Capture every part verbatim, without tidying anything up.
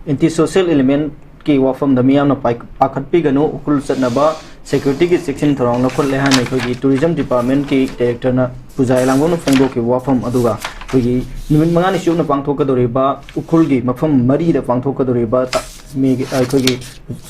Anti social ꯏꯂꯤꯃꯦꯟꯀꯤ ꯋꯥꯐꯝꯗ ꯃꯤꯌꯥꯝꯅ ꯄꯥꯏ-, ꯄꯥꯈꯠꯄꯤꯒꯅꯨ, ꯎꯈ꯭ꯔꯨꯜ ꯆꯠꯅꯕ ꯁꯦꯀ꯭ꯌꯨꯔꯤꯇꯤꯒꯤ ꯆꯦꯛꯁꯤꯟ ꯊꯧꯔꯥꯡ ꯂꯧꯈꯠꯂꯦ ꯍꯥꯏꯅ ꯑꯩꯈꯣꯏꯒꯤ ꯇꯨꯔꯤꯖꯝ ꯗꯤꯄꯥꯔꯠꯃꯦꯟꯀꯤ ꯗꯥꯏꯔꯦꯛꯇꯔꯅ ꯄꯨꯖꯥ ꯏꯂꯥꯡꯕꯝꯅ ꯐꯣꯡꯗꯣꯛꯈꯤꯕ ꯋꯥꯐꯝ ꯑꯗꯨꯒ ꯑꯩꯈꯣꯏꯒꯤ ꯅꯨꯃꯤꯠ ꯃꯉꯥꯅꯤ ꯆꯨꯞꯅ ꯄꯥꯡꯊꯣꯛꯀꯗꯧꯔꯤꯕ ꯎꯈ꯭ꯔꯨꯜꯒꯤ ꯃꯐꯝ ꯃꯔꯤꯗ ꯄꯥꯡꯊꯣꯛꯀꯗꯧꯔꯤꯕ ꯇ-, ꯃꯦꯒꯤ, ꯑꯩꯈꯣꯏꯒꯤ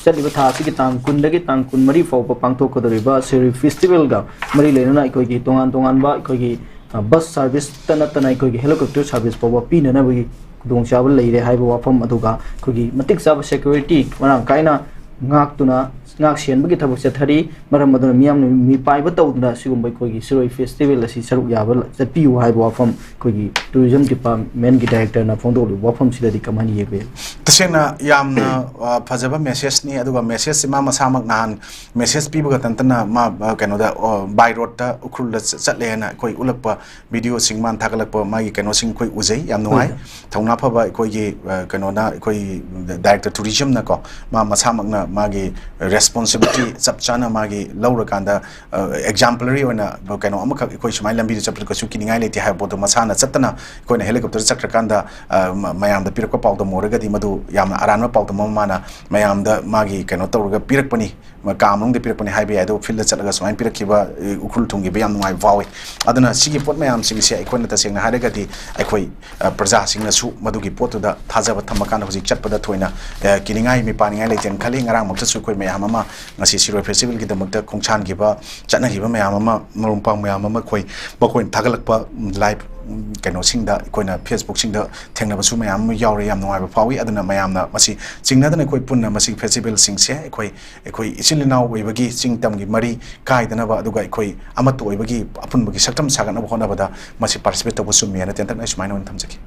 ꯆꯠꯂꯤꯕ ꯊꯥ ꯑꯁꯤꯒꯤ ꯇꯥꯡ ꯀꯨꯟꯗꯒꯤ ꯇꯥꯡ ꯀꯨꯟꯃꯔꯤ ꯐꯥꯎꯕ ꯄꯥꯡꯊꯣꯛꯀꯗꯧꯔꯤꯕ ꯁꯤꯔꯣꯏ ꯐꯦꯁꯇꯤꯚꯦꯜꯒ ꯃꯔꯤ ꯂꯩꯅꯅ ꯑꯩꯈꯣꯏꯒꯤ ꯇꯣꯉꯥꯟ ꯇꯣꯉꯥꯟꯕ ꯑꯩꯈꯣꯏꯒꯤ, ꯑ, ꯕꯁ ꯁꯥꯔꯚꯤꯁꯇ ꯅꯠꯇꯅ ꯑꯩꯈꯣꯏꯒꯤ ꯍꯦꯂꯤꯀꯣꯞꯇꯔ ꯁꯥꯔꯚꯤꯁ ꯐꯥꯎꯕ ꯄꯤꯅꯅꯕꯒꯤ ꯈꯨꯗꯣꯡꯆꯥꯕ ꯂꯩꯔꯦ ꯍꯥꯏꯕ ꯋꯥꯐꯝ ꯑꯗꯨꯒ ꯑꯩꯈꯣꯏꯒꯤ ꯃꯇꯤꯛ ꯆꯥꯕ ꯁꯦꯀ꯭ꯌꯨꯔꯤꯇꯤ ꯃꯔꯥꯡ ꯀꯥꯏꯅ ꯉꯥꯛꯇꯨꯅ, ꯉꯥꯛ ꯁꯦꯟꯕꯒꯤ ꯊꯕꯛ ꯆꯠꯊꯔꯤ꯫ ꯃꯔꯝ ꯑꯗꯨꯅ ꯃꯤꯌꯥꯝꯅ ꯃꯤꯄꯥꯏꯕ ꯇꯧꯗꯨꯅ ꯁꯤꯒꯨꯝꯕ ꯑꯩꯈꯣꯏꯒꯤ ꯁꯤꯔꯣꯏ ꯐꯦꯁꯇꯤꯚꯦꯜ ꯑꯁꯤ ꯁꯔꯨꯛ ꯌꯥꯕ ꯂ-, ꯆꯠꯄꯤꯌꯨ ꯍꯥꯏꯕ ꯋꯥꯐꯝ ꯑꯩꯈꯣꯏꯒꯤ ꯇꯨꯔꯤꯖꯝ ꯗꯤꯄꯥꯔꯠꯃꯦꯟꯒꯤ ꯗꯥꯏꯔꯦꯛꯇꯔꯅ ꯐꯣꯡꯗꯣꯛꯂꯤꯕ ꯋꯥꯐꯝꯁꯤꯗꯗꯤ ꯀꯃꯥꯏꯅ ꯌꯦꯡꯕꯤꯔꯤ? ꯇꯁꯦꯡꯅ ꯌꯥꯝꯅ, ꯑ, ꯐꯖꯕ ꯃꯦꯁꯦꯖꯅꯤ꯫ ꯑꯗꯨꯒ ꯃꯦꯁꯦꯖꯁꯤ ꯃꯥ ꯃꯁꯥꯃꯛ ꯅꯍꯥꯟ ꯃꯦꯁꯦꯖ ꯄꯤꯕ ꯈꯛꯇ ꯅꯠꯇꯅ ꯃꯥ, ꯑ, ꯀꯩꯅꯣꯗ, ꯑ, by roadꯇ ꯎꯈ꯭ꯔꯨꯜꯗ ꯆ-, ꯆꯠꯂꯦꯅ ꯑꯩꯈꯣꯏ ꯎꯠꯂꯛꯄ ꯚꯤꯗꯤꯑꯣꯁꯤꯡ ꯃꯥꯅ ꯊꯥꯒꯠꯂꯛꯄ ꯃꯥꯒꯤ ꯀꯩꯅꯣꯁꯤꯡ ꯑꯩꯈꯣꯏ ꯎꯖꯩ꯫ ꯌꯥꯝ ꯅꯨꯡꯉꯥꯏ꯫ ꯎꯝ꯫ ꯊꯧꯅꯥ ꯐꯕ ꯑꯩꯈꯣꯏꯒꯤ, ꯑ, ꯀꯩꯅꯣꯅ, ꯑꯩꯈꯣꯏ ꯗꯥꯏꯔꯦꯛꯇꯔ ꯇꯨꯔꯤꯖꯝꯅꯀꯣ, ꯃꯥ ꯃꯁꯥꯃꯛꯅ ꯃꯥꯒꯤ ꯔꯦꯁꯄꯣꯟꯁꯤꯕꯤꯂꯤꯇꯤ ꯆꯞ ꯆꯥꯅ ꯃꯥꯒꯤ ꯂꯧꯔꯀꯥꯟꯗ, ꯑ, ꯑꯦꯛꯖꯥꯝꯄꯂꯔꯤ ꯑꯣꯏꯅ ꯀꯩꯅꯣ ꯑꯃꯈꯛ ꯑꯩꯈꯣꯏ ꯁꯨꯃꯥꯏꯅ ꯂꯝꯕꯤꯗ ꯆꯠꯄꯗ ꯀꯩꯁꯨ ꯀꯤꯅꯤꯡꯉꯥꯏ ꯂꯩꯇꯦ ꯍꯥꯏꯕ ꯄꯣꯠꯇꯣ ꯃꯁꯥꯅ ꯆꯠꯇꯅ ꯑꯩꯈꯣꯏꯅ ꯍꯦꯂꯤꯀꯣꯞꯇꯔ ꯆꯠꯈ꯭ꯔꯀꯥꯟꯗ, ꯑ, ꯃ-, ꯃꯌꯥꯝꯗ ꯄꯤꯔꯛꯄ ꯄꯥꯎꯗꯝ ꯑꯣꯏꯔꯒꯗꯤ ꯃꯗꯨ ꯌꯥꯝꯅ ꯑꯔꯥꯟꯕ ꯄꯥꯎꯗꯝ ꯑꯃ ꯃꯥꯅ ꯃꯌꯥꯝꯗ ꯃꯥꯒꯤ ꯀꯩꯅꯣ ꯇꯧꯔꯒ ꯄꯤꯔꯛꯄꯅꯤ꯫ ꯃ-, ꯀꯥ ꯃꯅꯨꯡꯗ ꯄꯤꯔꯛꯄꯅꯤ ꯍꯥꯏꯕ ꯌꯥꯏ, ꯑꯗꯨꯕꯨ ꯐꯤꯜꯗ ꯆꯠꯂꯒ ꯁꯨꯃꯥꯏꯅ ꯄꯤꯔꯛꯈꯤꯕ, ꯑ, ꯎꯈ꯭ꯔꯨꯜ ꯊꯨꯡꯈꯤꯕ ꯌꯥꯝ ꯅꯨꯡꯉꯥꯏꯕ ꯐꯥꯎꯏ꯫ ꯑꯗꯨꯅ ꯁꯤꯒꯤ ꯄꯣꯠ ꯃꯌꯥꯝꯁꯤꯡꯁꯦ ꯑꯩꯈꯣꯏꯅ ꯇꯁꯦꯡꯅ ꯍꯥꯏꯔꯒꯗꯤ ꯑꯩꯈꯣꯏ, ꯑ, ꯄ꯭ꯔꯖꯥꯁꯤꯡꯅꯁꯨ ꯃꯗꯨꯒꯤ ꯄꯣꯠꯇꯨꯗ ꯊꯥꯖꯕ ꯊꯝꯃꯀꯥꯟꯗ ꯍꯧꯖꯤꯛ ꯆꯠꯄꯗ ꯊꯣꯏꯅ, ꯑ, ꯀꯤꯅꯤꯡꯉꯥꯏ ꯃꯤꯄꯥꯏꯅꯤꯡꯉꯥꯏ ꯂꯩꯇꯦꯅ ꯈꯜꯂꯤ꯫ ꯉꯔꯥꯡꯃꯛꯇꯁꯨ ꯑꯩꯈꯣꯏ ꯃꯌꯥꯝ ꯑꯃ ꯉꯁꯤ ꯁꯤꯔꯣꯏ ꯐꯦꯁꯇꯤꯚꯦꯜꯒꯤꯗꯃꯛꯇ ꯈꯣꯡꯁꯥꯟꯈꯤꯕ, ꯆꯠꯅꯈꯤꯕ ꯃꯌꯥꯝ ꯑꯃ, ꯃꯔꯨꯞ ꯃꯄꯥꯡ ꯃꯌꯥꯝ ꯑꯃ ꯑꯩꯈꯣꯏ ꯃꯈꯣꯏꯅ ꯊꯥꯒꯠꯂꯛꯄ, ꯎꯝ, ꯂꯥꯏꯚ, ꯎꯝ, ꯀꯩꯅꯣꯁꯤꯡꯗ, ꯑꯩꯈꯣꯏꯅ ꯐꯦꯁꯕꯨꯛꯁꯤꯡꯗ ꯊꯦꯡꯅꯕꯁꯨ ꯃꯌꯥꯝ ꯑꯃ ꯌꯥꯎꯔꯦ꯫ ꯌꯥꯝ ꯅꯨꯡꯉꯥꯏꯕ ꯐꯥꯎꯏ꯫ ꯑꯗꯨꯅ ꯃꯌꯥꯝꯅ ꯃꯁꯤ ꯆꯤꯡꯅꯗꯅ ꯑꯩꯈꯣꯏ ꯄꯨꯟꯅ ꯃꯁꯤꯒꯤ ꯐꯦꯁꯇꯤꯚꯦꯜꯁꯤꯡꯁꯦ ꯑꯩꯈꯣꯏ, ꯑꯩꯈꯣꯏ ꯏꯆꯤꯜ ꯏꯅꯥꯎ ꯑꯣꯏꯕꯒꯤ ꯆꯤꯡ ꯇꯝꯒꯤ ꯃꯔꯤ ꯀꯥꯏꯗꯅꯕ, ꯑꯗꯨꯒ ꯑꯩꯈꯣꯏ ꯑꯃꯠꯇ ꯑꯣꯏꯕꯒꯤ ꯑꯄꯨꯟꯕꯒꯤ ꯁꯛꯇꯝ ꯁꯥꯒꯠꯅꯕ ꯍꯣꯠꯅꯕꯗ ꯃꯁꯤ ꯄꯥꯔꯇꯤꯁꯤꯄꯦꯠ ꯇꯧꯕ ꯆꯨꯝꯃꯤ ꯍꯥꯏꯅ ꯇꯦꯟꯇꯛꯅ ꯑꯩ ꯁꯨꯃꯥꯏꯅ ꯑꯣꯏꯅ ꯊꯝꯖꯒꯦ꯫